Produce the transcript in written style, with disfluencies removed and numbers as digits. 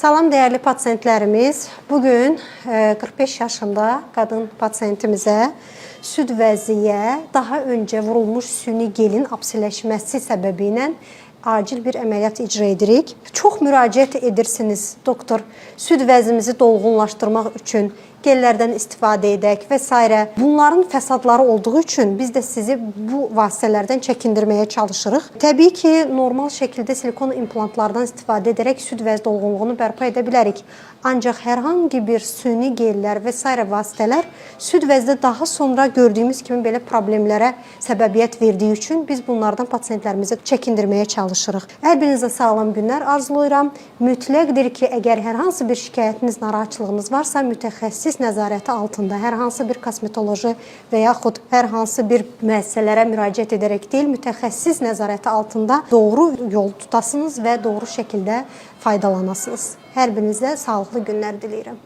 Salam dəyərli pasientlərimiz. Bu gün 45 yaşında qadın pasientimizə süd vəziyə daha öncə vurulmuş süni gelin absiləşməsi səbəbi ilə acil bir əməliyyat icra edirik. Çox müraciət edirsiniz, doktor, süd vəzimizi dolğunlaşdırmaq üçün gellərdən istifadə edək və s. Bunların fəsadları olduğu üçün biz də sizi bu vasitələrdən çəkindirməyə çalışırıq. Təbii ki, normal şəkildə silikon implantlardan istifadə edərək süd vəz dolğunluğunu bərpa edə bilərik. Ancaq hər hansı bir süni gellər və s. vasitələr süd vəzdə daha sonra gördüyümüz kimi belə problemlərə səbəbiyyət verdiyi üçün biz bunlardan pasientlərimizi çəkindirməyə çalışırıq. Hər birinizə sağlam günlər arzulayıram. Mütləqdir ki, əgər hər hansı bir şikayətiniz, narahatçılığınız varsa, mütəxəssis nəzarəti altında hər hansı bir kosmetoloji və yaxud hər hansı bir müəssisələrə müraciət edərək deyil, mütəxəssis nəzarəti altında doğru yol tutasınız və doğru şəkildə faydalanasınız. Hər birinizə sağlıqlı günlər diləyirəm.